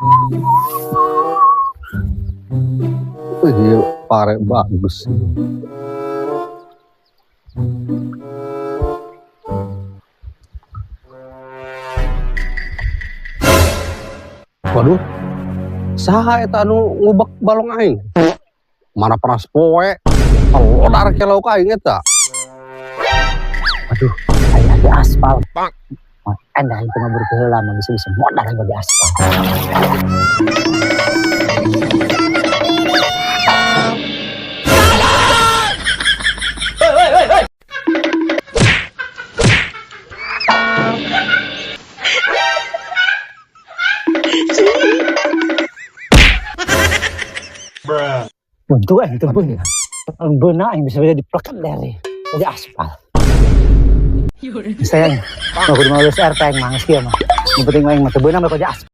Wih, iya, pare bagus. Waduh, saha eta anu ngubek balong aing? Mana panas poe? Lodar ke lauk aing eta. Aduh, aya di aspal. Anda itu mah berkeheula mah bisa-bisa modal aing di aspal. Buntu aing teu beunang. Beunang aing bisa bisa diplekat dari di aspal. Sayang, mau kudu mah RT aing mah geus kieu mah. Yang penting aing mah teu beunang mah di aspal.